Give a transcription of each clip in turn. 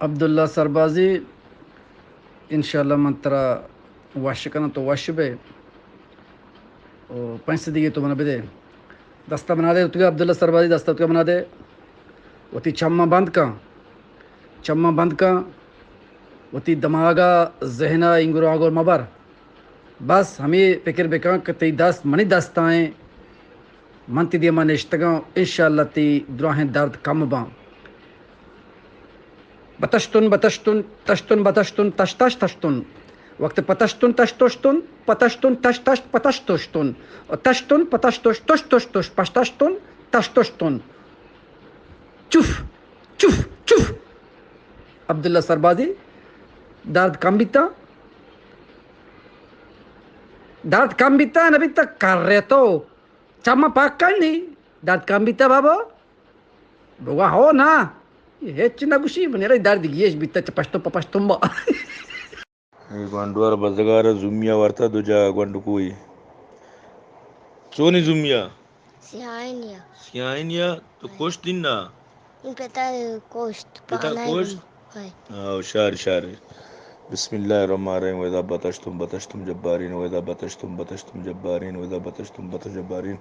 عبداللہ سربازی، انشاءاللہ من ترا وش کناں، تو وش بئے۔ او پنچ سدیگے تو منا بدے۔ دستا بنا دے، اتکا عبداللہ سربازی، دستا اتکا بنا دے۔ وتی چماں بند کن، چماں بند کن، وتی دماغا، ذہنا اینگر آنگر مبر۔ بس ہمے فکر بکن کہ تئی دست منی دستائیں، من تئی دیما نشتگاں، انشاءاللہ تئی دراہیں درد کم باں۔ بتشتن، بتشتن، تشتن، بتشتن، تش، تش، تشتن۔ وقت پتشتن، تش، تشتن، پتشتن، تش، تش، پتش، تشتن۔ و تشتن، پتش، تش، تش، تش، تش، پش، تشتن، تش، تشتن۔ چف، چف، چف۔ عبداللہ سربازی، درد کم بیتا؟ درد کم بیتا، نہ بیتا؟ کرے تو۔ چما پاک کنی۔ درد کم بیتا بابا؟ بگو ہو نا۔ ہچ نہ گوشی، منی را درد گیش بیتا، چہ پشتو پہ پشتم با۔ اے گونڈوار بزگار زومیا ورتا دو جا گونڈکوئی۔ چونی زومیا؟ سیاہینیا۔ سیاہینیا، تو کشت دین نا؟ پتا کشت، پتا پانا کشت؟ ہاں۔ آو، شار، شار۔ بسم اللہ الرحمن الرحیم۔ و اذا بطشتم بطشتم جبارین، و اذا بطشتم بطشتم جبارین، و اذا بطشتم بطشتم جبارین۔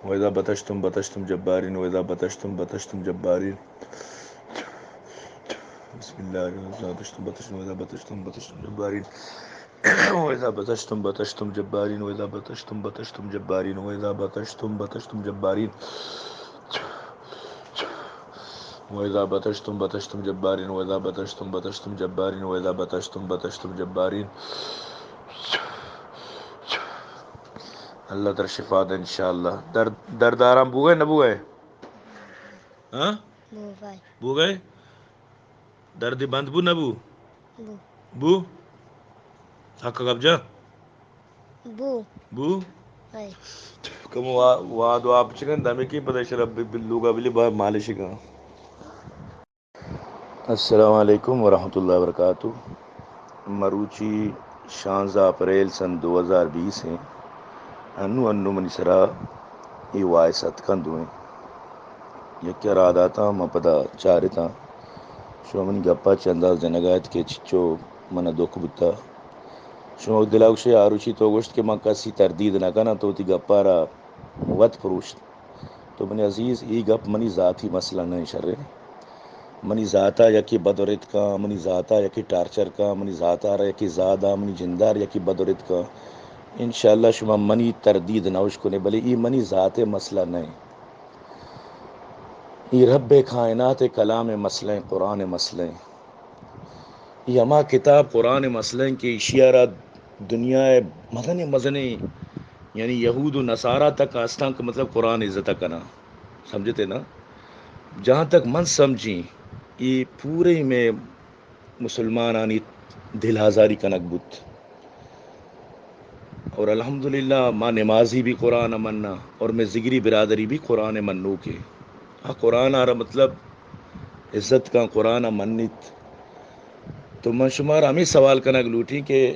و اذا بطشتم بطشتم جبارین، و اذا بطشتم بطشتم جبارین۔ بسم اللہ الرحمن الرحیم۔ بطشتم بطشتم، و اذا بطشتم بطشتم جبارین۔ و اذا بطشتم بطشتم جبارین، و اذا بطشتم بطشتم جبارین، و اذا بطشتم بطشتم جبارین۔ و اذا بطشتم بطشتم جبارین، و اذا بطشتم بطشتم جبارین، و اذا بطشتم بطشتم جبارین۔ اللہ ترا شفا دے انشاءاللہ۔ درد، درد آرام بوگئے نہ بوگئے؟ ہاں؟ بوگئے۔ بوگئے؟ درد بند بو نہ بو؟ بو۔ بو؟ حق گپ جا؟ بو۔ بو؟ ہائے۔ کم وا-، واد و آپ چکن دمے کی پتہ شرب بل-، لوگا بلی با مالش کن۔ السلام علیکم ورحمۃ اللہ وبرکاتہ۔ مروچی شانزدہ اپریل سن دو ہزار بیس ہیں۔ انو، انو منی سرا اے وائس اتکاں دوئیں۔ یکے را داتاں، من پدا چارتاں۔ شما منی گپا چہ انداز جنگا ات کہ چچو منا دکھ بوتا۔ شما دلا گوشے آروچی تو گوشت کہ من کسی تردید نہ کناں، تو وتی گپا را وت پروشت۔ تو منی عزیز، اے گپ منی ذاتی مسئلہ نہ انت شرے۔ منی ذاتا یکے بدرت کن، منی ذاتا یکے ٹارچر کن، منی ذاتا را یکے زادا، منی جندا را یکے بدرت کن۔ انشاءاللہ شما منی تردید نہ اشکنے، بلے اے منی ذات مسئلہ نہ انت۔ اے رب کائنات کلام مسئلہ انت، قرآن مسئلہ انت۔ اے ہما کتاب قرآن مسئلہ انت کہ ایشی ء را دنیا ء مزنیں مزنیں، یعنی یہود و نصارا تک استاں کہ مطلب قرآن عزت کناں۔ سمجھتے نا؟ جہاں تک من سمجھی، اے پورے میں مسلمانانی دل آزاری کنگ بوت۔ اور الحمدللہ ما نمازی بھی قرآن مننا اور میں ذگری برادری بھی قرآن منوکے۔ ہاں، قرآن آرا مطلب عزت کن، قرآن منیت۔ تو من شمار ہمیں سوال کنگ لوٹی کہ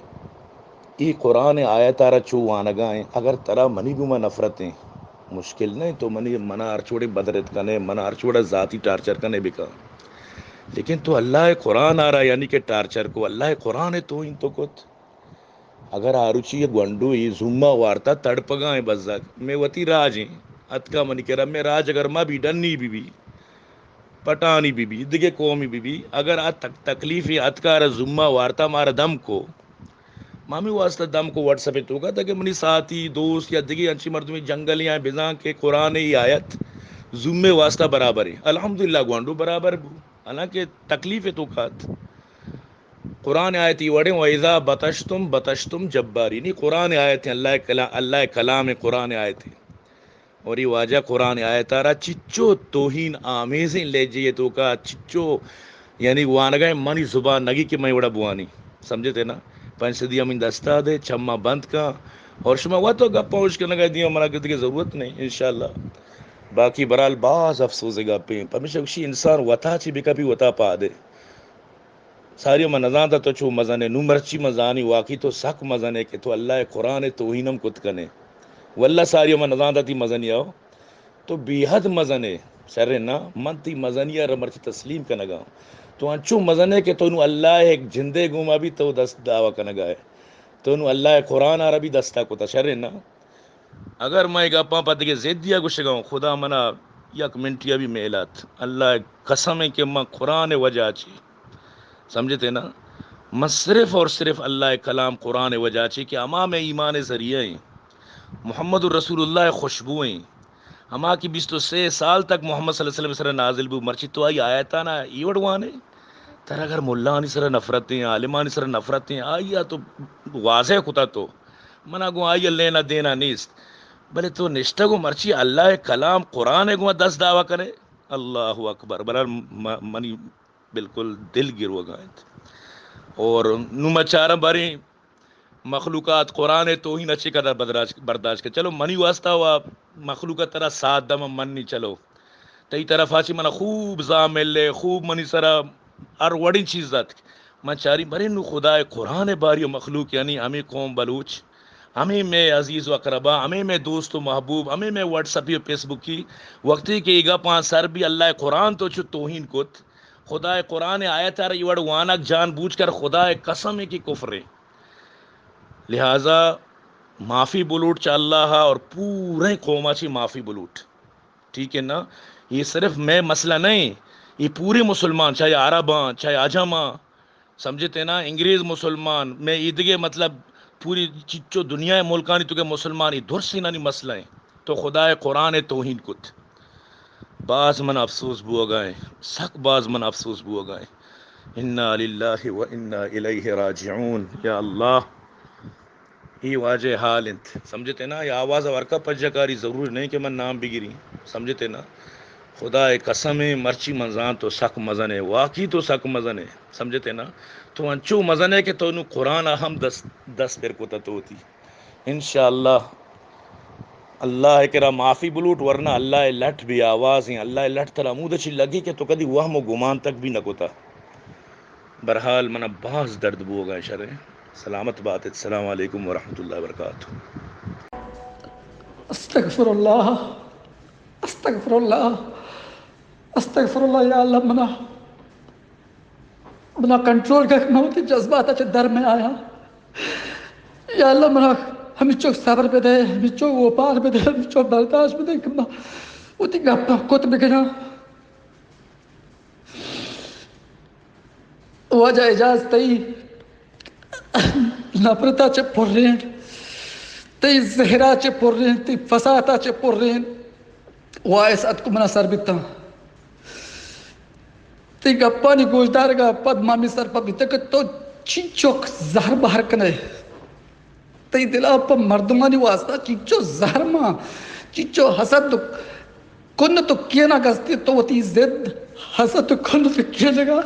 ای قرآن آیت آرا چو وانگا ہیں، اگر ترا منی گوما نفرت ہیں، مشکل نہیں، تو منی، منا ہر چوڑے بدرت کنے، منا ہر چوڑا ذاتی ٹارچر کنے بکا، لیکن تو اللہ قرآن آرا یعنی کہ ٹارچر کو، اللہ قرآن توہین تو کت۔ اگر آروچی یہ گونڈو یہ زوما وارتا تڑپگا ہیں بزگ، میں وتی راج ہیں، اتکا منی کرا، میں راج اگر ما بھی ڈنی بھی بھی، پٹانی بھی بھی، دگہ قومی بھی بھی، اگر آ تک-، تکلیف اتکا را زوما وارتا مارا دم کو، مامی واسطہ دم کو واٹس ایپ توکا تاکہ منی ساتھی، دوست یا دگہ انچی مردمی جنگل یا بزاں کہ قرآن ای آیت زومے واسطہ برابر ہے۔ الحمدللہ گونڈو برابر بو، حالانکہ تکلیف توکا ات۔ قرآن آیت ای وڑیں، و اذا بطشتم بطشتم جبارین۔ نی قرآن آیت ہیں، اللہ کلام، اللہ کلام ہے، قرآن آیت ہے۔ اور یہ واجہ قرآن آیت آرا چچو توہین آمیزیں لہجے توکا، چچو یعنی وانگا منی زبان نگی کہ میں وڑا بوانی۔ سمجھتے نا؟ پنچ سدی ہمیں دستا دے، چما بند کا۔ اور شما وقت گپا ہوش کنگا دیو، منا کسی کی ضرورت نہیں، انشاءاللہ۔ باقی برحال باز افسوس گپیں، پمیشہ گوشی انسان وتا چی بکپی وتا پا دے۔ ساری من نزانتا تو چو مزنے، نو مرچی من زانی واقعی تو سک مزنے کہ تو اللہ قرآن توہینم کت کنے۔ واللہ ساری من نزانتا تی مزنی آو، تو بے حد مزنے۔ شریں نا، من تئی مزنی ءَ را مرچی تسلیم کنگ ءَ آں۔ تو انچو مزن ئے کہ تو نوں اللہ ءِ یک جندے گوما بھی تو دست دعویٰ کنگ ءَ ئے۔ تو نوں اللہ ءِ قرآن ءَ را بھی دست ءَ کتا، شریں نا۔ اگر من اے گپاں پہ دگہ ضدی ءَ گوشگ ءَ آں، خدا منا یک منٹی ءَ بھی میلات۔ اللہ ءِ قسم ایں کہ من قرآن ءِ وجہ چی، سمجھتے نا، من صرف اور صرف اللہ ءِ کلام قرآن ءِ وجہ چی کہ ہما مئے ایمان ءِ ذریعہ ایں، محمد رسول اللہ ءِ خوشبو ایں۔ ہما کہ بیست و سے سال تک محمد صلی اللہ علیہ وسلم سر نازل بو، مرچی تو آئی آیتانا اے وڑ وانے؟ ترا اگر ملانی سر نفرت ایں، عالمانی سر نفرت ایں، آئی ءَ تو واضح کتا تو۔ منا گوں آئی ءَ لینا دینا نیست۔ بلے تو نشتگ و مرچی اللہ ءِ کلام قرآن ءِ گوں دست دعویٰ کنے؟ اللہ اکبر۔ بلے م-، منی بالکل دل گروگا انت۔ اور نوں ما چاراں باریں مخلوقات قرآن ءِ توہین ءَ چہ قدر بدراش-، برداشت کن۔ چلو منی واسطہ و مخلوق ءَ ترا ساتھ دم من نی، چلو تئی طرف ءَ چہ من خوب زامل ءِ، خوب منی سرا ہر وڑیں چیز اتک۔ من چاری برے نوں خدا ءِ قرآن ءِ باری ءَ مخلوق یعنی ہمیں قوم بلوچ، ہمیں مئے عزیز و اقربا، ہمیں مئے دوست و محبوب، ہمیں مئے واٹس اپی و فیس بکی، وقتی کہ اے گپاں سر بی اللہ ءِ قرآن تو چو توہین کت، خدا ءِ قرآن ءِ آیت ءَ را اے وڑ وانگ جان بوجھ کر خدا ءِ قسم ایں کہ کفر ایں۔ لہذا معافی بلوٹ چہ اللہ ءَ اور پوریں قوم ءَ چہ معافی بلوٹ۔ ٹھیک ہے نا؟ یہ صرف مئے مسئلہ نہیں، یہ پورے مسلمان، چاہے عرب آں، چاہے عجم آں، سمجھتے نا؟ انگریز مسلمان، مئے ایدگہ مطلب پوری چچو دنیا ءِ ملکانی تو کہ مسلمانی درسینانی مسئلہ ایں۔ تو خدا ءِ قرآن ءِ توہین کت۔ باز من افسوس بوگا ایں، سک باز من افسوس بوگا ایں۔ انا للہ و انا الیہ راجعون۔ یا اللہ، اے واجہ حال انت۔ سمجھتے نا؟ اے آواز ءَ ورکا پجہ کاری، ضرور نہیں کہ من نام بگیری۔ سمجھتے نا؟ خدا ءِ قسم ایں، مرچی من زان تو سک مزن ئے، واقعی تو سک مزن ئے۔ سمجھتے نا؟ تو انچو مزن ئے کہ تو نوں قرآن ءَ ہم دست، دست پر کتا تو وتی۔ انشاءاللہ اللہ ءِ کرا معافی بلوٹ، ورنہ اللہ ءِ لٹ بے آواز ایں۔ اللہ ءِ لٹ ترا ہمود ءَ چہ لگی کہ تو کدی وہم و گمان تک بھی نہ کتا۔ برحال منا باز درد بوگا ایں شریں۔ سلامت بات ات۔ السلام علیکم ورحمۃ اللہ وبرکاتہ۔ استغفر اللہ، استغفر اللہ، استغفر اللہ۔ یا اللہ، منا، منا کنٹرول کر، من وتی جذبات ءَ چہ در میں آیا۔ یا اللہ، منا ہمچو صبر بدے، ہمچو اوپار بدے، ہمچو برداشت بدے کہ من وتی گپاں کت بکناں۔ واجہ اعجاز، تئی نفرتا چہ پرین، تئی زہرا چہ پرین، تئی فسادا چہ پرین وائس اتکو منا سر بیتاں۔ تئی گپانی گوشدارگا پد ما ہمے سرپد بیتگ کہ تو چینچک زہر بہر کنئے۔ تئی دلا پہ مردمانی واسطہ چینچو زہر مان، چینچو حسد و کنت و کینگ ہستی، تو وتی ضد حسد و کنت و کینگا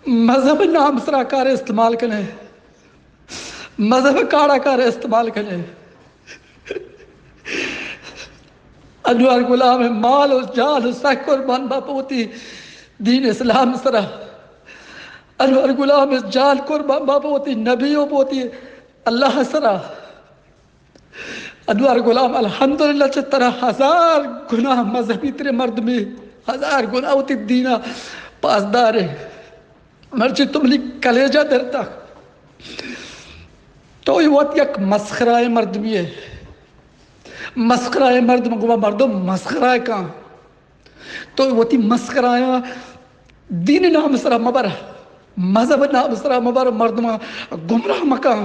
مذہب نام سرا کار استعمال کنئے، مذہب کاڑا کار استعمال کنئے۔ انور غلام مال و جان و سک قربان با پہ وتی دین اسلام سرا۔ انور غلام جان قربان با پہ وتی نبی و پہ وتی اللہ سرا۔ انور غلام، الحمدللہ چہ ترا ہزار گناہ مذہبی ترے مردمی، ہزار گناہ وتی دینا پاسدارے۔ مرچی تو منی کلیجہ درتا۔ تو وت یک مسخرہ مردمی ئے۔ مسخرہ مردم گوما مردم مسخرہ کن۔ تو وتی مسخرایاں دین نام سرا مبر، مذہب نام سرا مبر، مردماں گمراہ مکن۔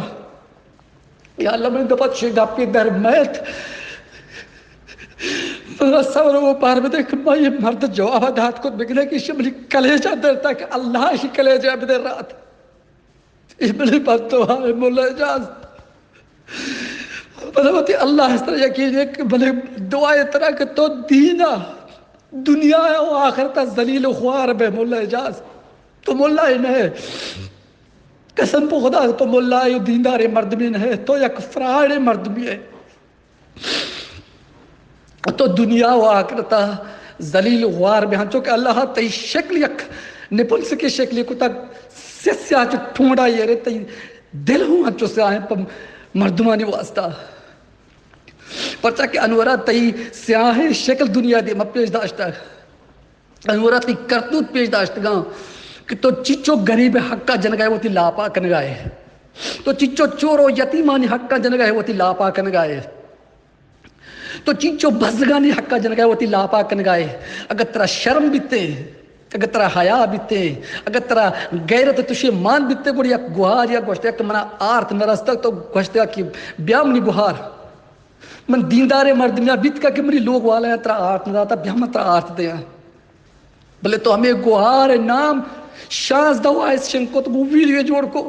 یا اللہ، منی دپا چی گپی در میت، منا صبر و پار بدے کہ ما یہ مرد جواب دات کت بگنے کہ شملی کلیجہ در تک اللہ شی کلیجہ بدے رات۔ اے بلے بددعا اے مولا اعجاز۔ بلے وتی اللہ سرا یقین اے کہ بلے دعا اے ترا کہ تو دینا، دنیا و آخرتا ذلیل و خوار بے مولا اعجاز۔ تو ملا اے نہ اے۔ قسم پہ خدا تو ملا اے و دیندار اے مردمی نہ اے۔ تو یک فراڈ اے مردمی اے۔ تو دنیا و آخرتا ذلیل و خوار بے، ہنچو کہ اللہ تئی شکل یک نپلسکے شکلی کتگ، سیاہ سیاہ چو ٹونڈا یرے، تئی دل ہوں ہنچو سیاہ ایں پہ مردمانی واسطہ۔ پرچا کہ انورا تئی سیاہیں شکل دنیا دیما پیش داشتگ۔ انورا تئی کرتوت پیش داشتگاں کہ تو چچو غریب حقا جنگائے وتی لاپا کنگائے۔ تو چچو چور و یتیمانی حقا جنگائے وتی لاپا کنگائے۔ تو چچو بزگانی حقا جنگائے وتی لاپا کنگائے۔ اگر ترا شرم بیتے، اگر ترا حیا بیتے، اگر ترا غیرت و تشے مان بیتے، گڑا یک گوہار یا گوشتے کہ منا آرت نہ رستگ، تو گوشتے کہ بیا منی گوہار۔ من دینداریں مردمے بیتگاں کہ منی لوگ والا ترا آرت نہ داتا، بیا من ترا آرت دیاں۔ بلے تو ہمے گوہار نام شانزدہ وائس شنگ کت، گوں ویڈیو جوڑ کو۔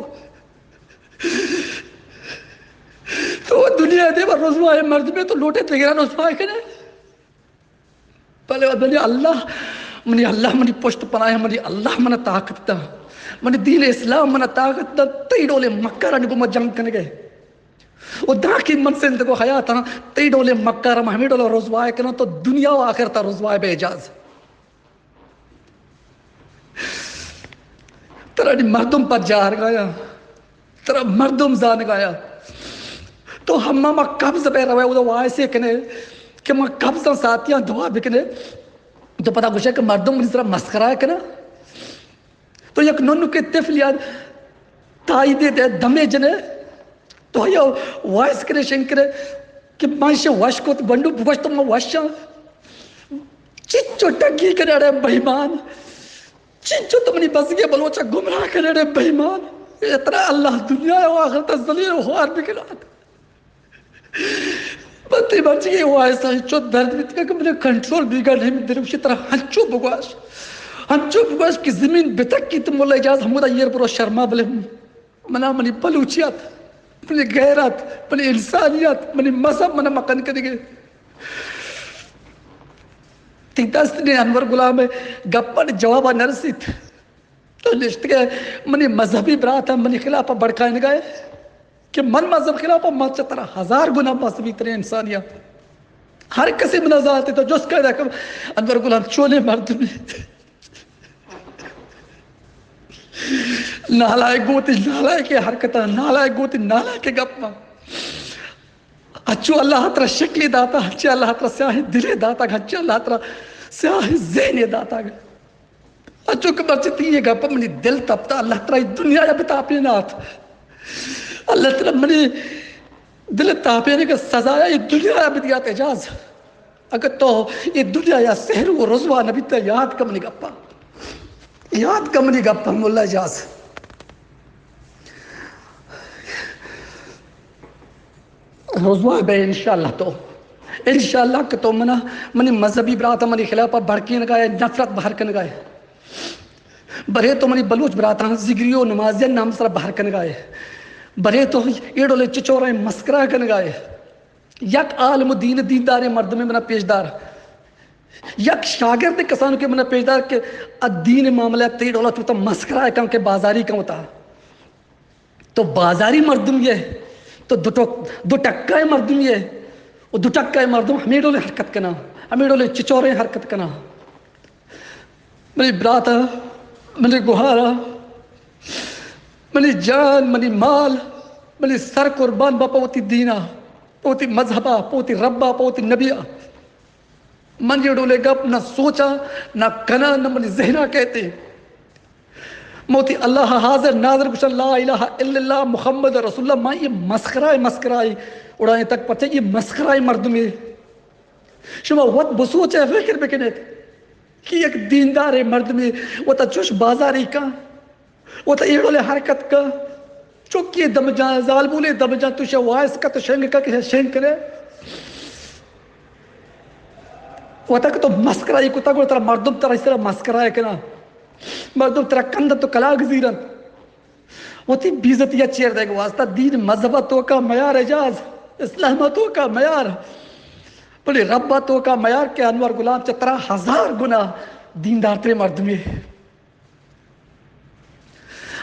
تو دنیا دے بر رسوائے مردمے، تو لوٹے دگرا رسوائے کنے۔ بلے منی اللہ، منی اللہ منی پشت پناہ، منی اللہ منا طاقت دا، منی دین اسلام منا طاقت دا، تئی ڈولے مکرانی گوما جنگ کنگے۔ و داں کہ من زندگ و حیاتاں، تئی ڈولے مکر ہم ہمیں ڈولے رسوائے کناں، تو دنیا و آخرتا رسوائے بے اجاز۔ ترا نی مردم پر جارگایا، ترا مردم زانگایا۔ تو ہما ما قبض بے روے، او وائسے کنے کہ ما قبضاں ساتیاں دعا بکنے۔ تو پدا گوشے کہ مردم منی سرا مسخرہ کنا۔ تو یک ننکے طفل یا تائیدے دے دمے جنے، تو یا وائس کرے شنگ کرے کہ من شے وش کت، بنڈو بگوشت من وشاں۔ چچو ٹگی کرے اڑے بےمان، چچو تو منی بزگے بلوچا گمراہ کرے اڑے بےمان۔ اے ترا اللہ دنیا و آخرت ذلیل و خوار بکنات۔ بتی مرچی وائس انچو درد بیتگا کہ مجھے کنٹرول بیگا نہیں، من دلوشی ترا ہنچو بگواش، ہنچو بگواش کہ زمین بتکی تو مولا اجاز ہمودا ایر برو شرما، بلے منا منی بلوچیت، منی غیرت، منی انسانیت، منی مذہب منا مکن کنگے۔ تی دست نے انور غلام گپن جوابا نرسیت۔ تو نشتگے منی مذہبی براتاں منی خلاف بڑکائنگائے کہ من مذہب خلاف، من چہ ترا ہزار گنا مذہبی ترین انسانیاں۔ ہر کسی منا زانتے تو جست کر کہ انور غلام چولے مردمی۔ نالائک گوتی نالائک حرکتاں، نالائک گوتی نالائک گپاں۔ اچو اللہ ترا شکلی داتا، اچو اللہ ترا سیاہی دلے داتا، اچو اللہ ترا سیاہی ذہنے داتا۔ انچو کہ مرچی تئی اے گپ منی دل تپتا، اللہ ترا اے دنیا ء بتاپینات۔ اللہ ترا منی دل تاپینگ ء سزا ء اے دنیا ء بدیات اجاز۔ اگر تو اے دنیا ء سہر و رسوا نہ بیتا، یاد کن منی گپا۔ یاد کن منی گپا، مولا اجاز۔ رسوا بئے انشاءاللہ تو۔ انشاءاللہ کہ تو منا، منی مذہبی براتاں منی خلاف ء بھڑکینگا ئے، نفرت بہر کنگا ئے۔ برے تو منی بلوچ براتاں زگری و نمازیاں نام سرا بہر کنگا ئے۔ برے تو اے ڈولیں چچوریں مسکرا کنگا ئے۔ یک عالم و دین دینداریں مردمے منا پیش دار۔ یک شاگرد کسانو کہ منا پیش دار کہ اد دین معاملہ تی ڈولا تو مسکرا کن کہ بازاری کن وتا۔ تو بازاری مردم ئے، تو دو ٹک-، دو ٹکا ئے مردم ئے، و دو ٹکا ئے مردم ہمے ڈولیں حرکت کناں، ہمے ڈولیں چچوریں حرکت کناں۔ منی براتا، منی گوہارا، منی جان، منی مال، منی سر قربان با پہ وتی دینا، پہ وتی مذہبا، پہ وتی ربا، پہ وتی نبیا۔ من اے ڈولیں گپ نہ سوچاں، نہ کناں، نہ منی ذہنا کئیت۔ من وتی اللہ ء حاضر ناظر گوشاں، لا الہ الا اللہ محمد رسول اللہ، من اے مسخرہ ء مسخرہ ء اڑائیں تک پرچہ اے مسخرہ ء مردمے۔ شما وت بسوچ ء فکر بکنیت کہ یک دینداریں مردمے وتا چوش بازاری کن۔ وتا اے ڈولیں حرکت کن۔ چکی دم جان، زالبولے دم جان، تو شا وائس کت شنگ کن کہ شنگ کنے۔ وتا کہ تو مسکرائی کتا، گڑا ترا مردم ترا اس طرح مسکرائی کنا۔ مردم ترا کندن تو کلاگ زیرن۔ وتی بیزتی چیر دیگ واسطہ دین مذہب توکا میار اجاز، اسلام توکا میار۔ بلے رب توکا میار کہ انور غلام چہ ترا ہزار گنا دیندارتریں مردمے۔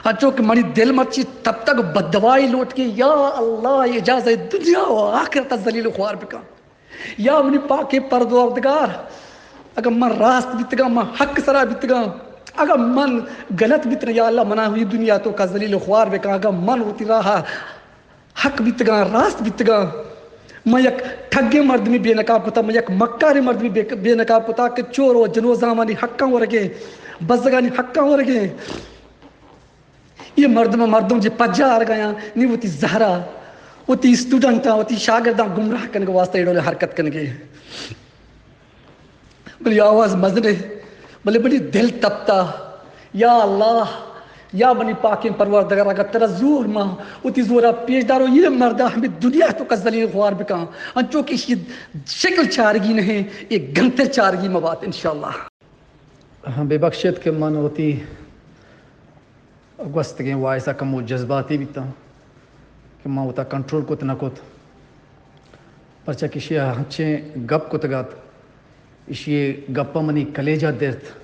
انچو کہ منی دل مرچی تپتگ، بددعائی لوٹ کہ یا اللہ، اے اجاز ء دنیا و آخرت ء ذلیل و خوار بکن۔ یا منی پاکیں پروردگار، اگاں من راست بیتگاں، من حق سرا بیتگاں، اگاں من غلط بیتگاں، یا اللہ، منا اے دنیا توکا ذلیل و خوار بکن۔ اگاں من وتی راہ حق بیتگاں، راست بیتگاں، من یک ٹگیں مردمی بے نقاب کتا، من یک مکاریں مردمی بے، بے نقاب کتا کہ چور و جنوزامانی حقاں ورگیں، بزگانی حقاں ورگیں۔ یہ مردم، مردم جے پجا آرگایاں، نی وتی زہرا، وتی اسٹوڈنٹاں، وتی شاگرداں گمراہ کنگ واسطہ ایڈول حرکت کنگے۔ بلے آواز مزنے، بلے بڑی دل تپتا۔ یا اللہ، یا منی پاکیں پروردگار، اگر ترا زور ماں، وتی زورا پیش دارو، یہ مردا ہمیں دنیا تو کا ذلیل خوار بکاں۔ انچو کہ اشی شکل چارگی نہیں، یہ گنتر چارگی مبات انشاءاللہ۔ ہاں، بے بخشت کہ من وتی گوستگیں وائس ء کمو جذباتی بیتاں کہ من وتا کنٹرول کت نہ کت، پرچا کہ ایشی ء ہنچیں گپ کتگ ات، ایشی ء گپ ء منی کلیجہ درت۔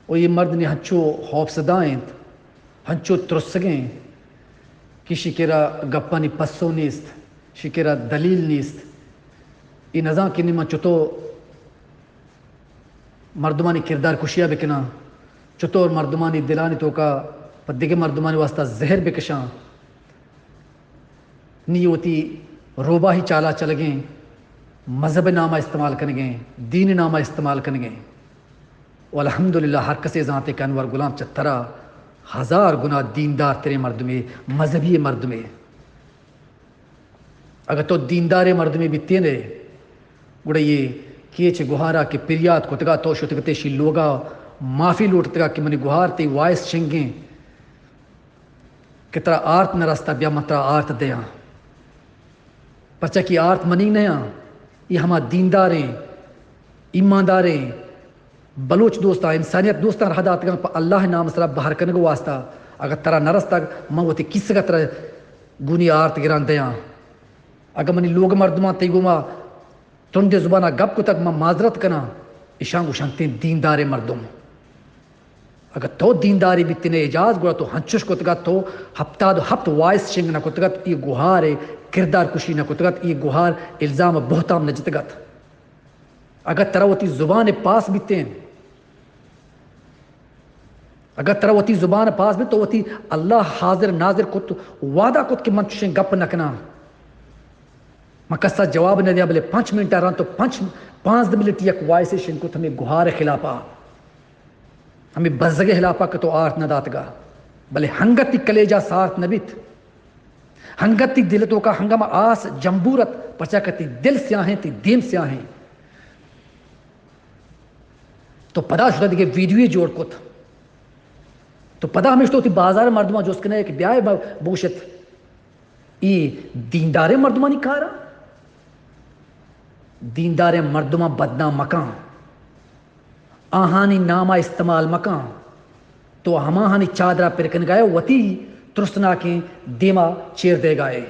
و یہ مرد نی ہنچو خوفزدہ انت، ہنچو ترسگیں کہ ایشی کرا گپانی پسو نیست، ایشی کرا دلیل نیست۔ ای نزان کہ نی من چطور مردمانی کردار کشیا بکناں، چطور مردمانی دلانی توکا پہ دگہ مردمانی واسطہ زہر بکشاں۔ نی وتی روباہی چالا چلگیں، مذہب نامہ استعمال کنگیں، دین نامہ استعمال کنگیں۔ و الحمدللہ ہر کسے زانتے کہ انور غلام چہ ترا ہزار گنا دیندار تریں مردمے، مذہبی مردمے۔ اگہ تو دینداریں مردمے بیتین ئے، گڑا یہ کیچ گہارا کہ پریات کتگا، تو شتگتے شی لوگا معافی لوٹتگا کہ منی گہار تئی وائس شنگیں کہ ترا آرت نہ رستا، بیا من ترا آرت دیاں۔ پرچا کہ آرت منی نیاں، یہ ہما دینداریں، ایمانداریں، بلوچ دوستاں، انسانیت دوستاں راہ داتگاں پہ اللہ نام سرا بہر کنگ واسطہ۔ اگر ترا نہ رستگ، من وتی کیسگ ترا گونی آرت گران دیاں۔ اگر منی لوگ مردمان تئی گوما ترندیں زبانا گپ کتگ، من معذرت کناں۔ اشاں گوشنتیں دینداریں مردم۔ اگر تو دینداری بیتنے اعجاز، گڑا تو ہنچش کتگت، تو ہپتاد و ہپت وائس شنگ نہ کتگت، یہ گہار کردار کشی نہ کتگت، یہ گہار الزام بہتام نہ جتگت۔ اگر ترا وتی زبان پاس بیتیں، اگر ترا وتی زبان پاس بیت، تو وتی اللہ حاضر ناظر کت، وعدہ کت کہ من چشیں گپ نہ کناں۔ من کسا جواب نہ دیاں، بلے پنچ منٹ رند تو پنچ، پانزدہ منٹ یک وائس شنگ کت ہمیں گہار خلافا، ہمیں بزگ خلافا کہ تو آرت نہ داتگا، بلے ہنگت تی کلیجا سارت نہ بیت۔ ہنگت تی دل توکا ہنگم آس جمبورت، پرچا کہ تی دل سیاہیں، تی دیم سیاہیں۔ تو پدا شتا دیگہ ویڈیوی جوڑ کت۔ تو پدا ہمیش تو تی بازار مردمان جست کنے کہ بیائے ب-، بوشت۔ ای دینداریں مردمانی کارا؟ دینداریں مردمان بدنام مکان۔ آہانی نام ء استعمال مکن۔ تو ہماہانی چادرا پر کنگائے، وتی ترسناکیں دیما چیر دیگائے۔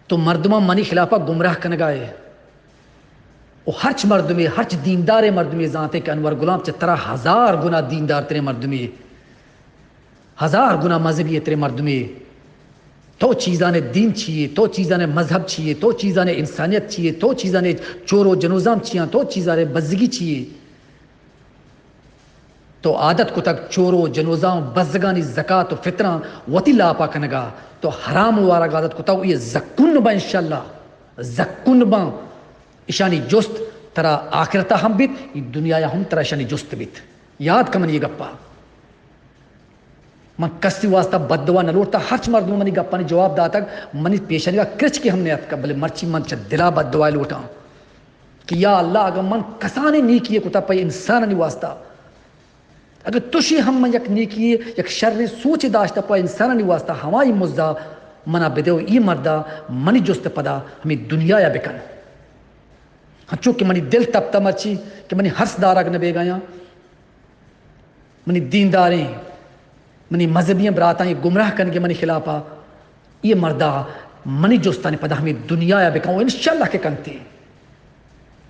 تو مردمان منی خلافا گمراہ کنگائے۔ و ہرچ مردمے، ہرچ دینداریں مردمے زانتے کہ انور غلام چہ ترا ہزار گنا دیندار تریں مردمے۔ ہزار گنا مذہبی ترے مردمے۔ تو چیزانے دین چیے، تو چیزانے مذہب چیے، تو چیزانے انسانیت چیے، تو چیزانے چور و جنوزام چیاں، تو چیزانے بزگی چیے۔ تو عادت کتگ چور و جنوزام بزگانی زکات و فطراں وتی لاپا کنگا۔ تو حرام وارگ عادت کتگ، یہ زکون با انشاءاللہ، زکون با۔ اشانی جست ترا آخرتا ہم بیت، دنیا ہم ترا اشانی جست بیت۔ یاد کمن یہ گپا۔ من کسی واسطہ بددعا نہ لوٹتا، ہرچ مردم منی گپانی جواب داتگ، منی پیشنگا کرچ کے ہم نیاتکا، بلے مرچی من چہ دلا بددعا لوٹاں کہ یا اللہ، اگر من کسانی نیکی کتا پہ انسانانی واسطہ، اگر تشی ہم من یک نیکی، یک شر سوچ داشتہ پہ انسانانی واسطہ، ہمائی مزا منا بدے و ای مردا منی جست پدا ہمیں دنیا یا بکن۔ ہنچو کہ منی دل تپتا مرچی کہ منی ہرس دارگ نہ بیگایاں۔ منی دینداریں، منی مذہبی براتاں یہ گمراہ کنگے منی خلافا، یہ مردا منی جستانی پدا ہمیں دنیا یا بکن و انشاءاللہ کہ کنتے،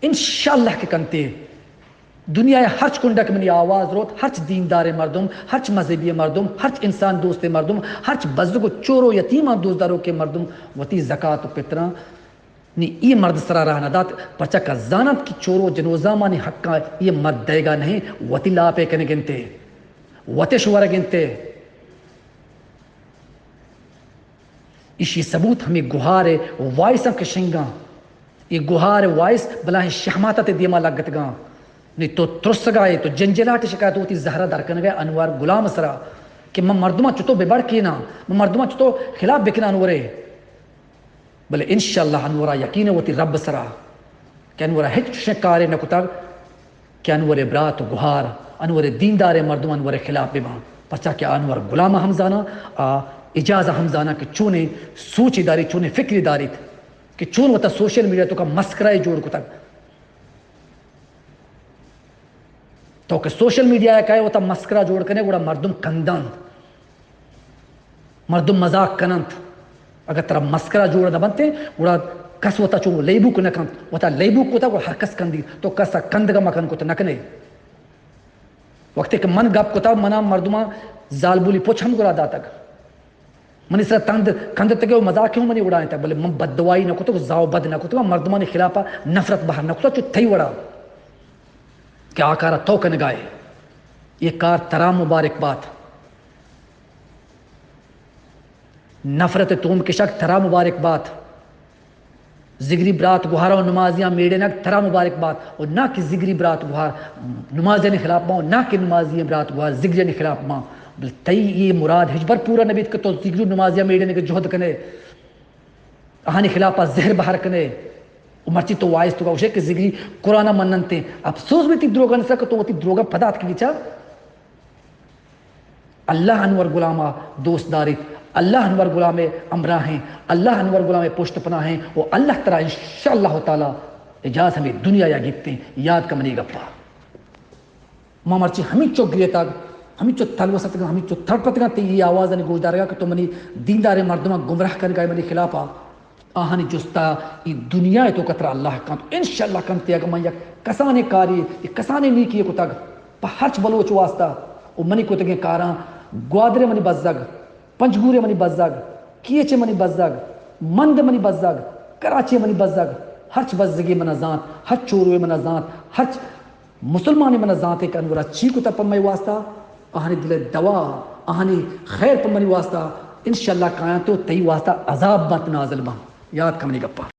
انشاءاللہ کہ کنتے۔ دنیا ہرچ کنڈا کہ منی آواز روت، ہرچ دیندار مردم، ہرچ مذہبی مردم، ہرچ انسان دوست مردم، ہرچ بزگ و چور و یتیمان دوست دارو کہ مردم وتی زکات و پتراں نی ای مرد سرا راہ نہ دات، پرچا کہ زانت کہ چور و جنوزامانی حقاں ای مرد دئیگا نہیں، وتی لاپے کنگ انتے، وتش ورگ انتے۔ ایشی ثبوت ہمے گہار ءِ وائس آں کہ شنگاں۔ اے گہار ءِ وائس بلاہیں شہمات ءِ دیما لگتگاں۔ نی تو ترسگا ئے، تو جنجلاٹ شکا، تو وتی زہرا در کنگا ئے انور غلام سرا کہ من مردماں چتو بہ بڑکیناں، من مردماں چتو خلاف بکناں انورے۔ بلے انشاءاللہ انورا یقین ءِ وتی رب سرا کہ انورا ہچ چشیں کارے نہ کتگ کہ انور ءِ برات و گہار، انور ءِ دینداریں مردم انور ءِ خلاف بہ باں، پرچا کہ آ انور غلام ءَ ہم زاناں، آ اعجاز ءَ ہم زاناں کہ چونیں سوچے داریت، چونیں فکرے داریت کہ چون وتا سوشل میڈیا توکا مسکرا ئے جوڑ کتگ۔ تو کہ سوشل میڈیا ءَ کائے وتا مسکرا جوڑ کنے، گڑا مردم کندنت۔ مردم مذاق کننت۔ اگر ترا مسکرا جوڑ نہ بنتے، گڑا کس وتا چو لیبوک نہ کنت۔ وتا لیبوک کتا، گڑا ہر کس کندی۔ تو کسا کندگا مکن کت نہ کنے۔ وقتی کہ من گپ کتا، منا مردماں زالبولی پچ ہم گرا داتگ۔ منی سرا تند کندتگ و مذاق ہوں منی وڑا انت، بلے من بددعائی نہ کتگ و زاو بد نہ کتگ، مردمانی خلافا نفرت بہر نہ کتگ، چو تئی وڑا کہ آ کارا تو کنگا ئے۔ یہ کار ترا مبارک بات۔ نفرت توم کشگ ترا مبارک بات۔ زگری برات گوہار و نمازیاں میڑینگ ترا مبارک بات۔ و نہ کہ زگری برات گوہار نمازیانی خلاف باں، و نہ کہ نمازی برات گوہار زگریانی خلاف باں۔ بل تئی یہ مراد ہچبر پورا نہ بیت کہ تو زگری نمازیاں میڑینگ جہد کنے، آہانی خلافا زہر بہر کنے۔ و مرچی تو وائس توکا گوشے کہ زگری قرآن مننتے۔ افسوس بیت تئی دروگانی سرا کہ تو وتی دروگاں پدا اتکگی چا۔ اللہ انور غلام ءَ دوست داریت، اللہ انور غلام ءِ ہمراہ ایں، اللہ انور غلام ءِ پشت پناہ ایں و اللہ ترا انشاءاللہ تعالی اعجاز ہمے دنیا ءَ گپتیں۔ یاد کن منی گپا۔ ما مرچی ہمینچو گریتگ، ہمینچو تلوس اتگاں، ہمینچو تڑپتگاں تئی اے آوازانی گوشدارگا کہ تو منی دینداریں مردماں گمراہ کنگا ئے منی خلافا۔ آہانی جستا ای دنیا ءِ توکا ترا اللہ کنت۔ انشاءاللہ کنت، اگہ من یک کسانیں کاری، یک کسانیں نیکی کتگ پہ ہرچ بلوچ واسطہ، و منی کتگیں کاراں، گوادر ءِ منی بزگ، پنجگور ءِ منی بزگ، کیچ ءِ منی بزگ، مند ءِ منی بزگ، کراچی ءِ منی بزگ، ہرچ بزگے منا زانت، ہرچ چوروے منا زانت، ہرچ مسلمانے منا زانتے کہ انورا چی کتا پہ مئے واسطہ، آہانی دل ءِ دوا، آہانی خیر پہ منی واسطہ، انشاءاللہ کایاں تو تئی واسطہ عذاب بنت نازل باں۔ یاد کن منی گپا۔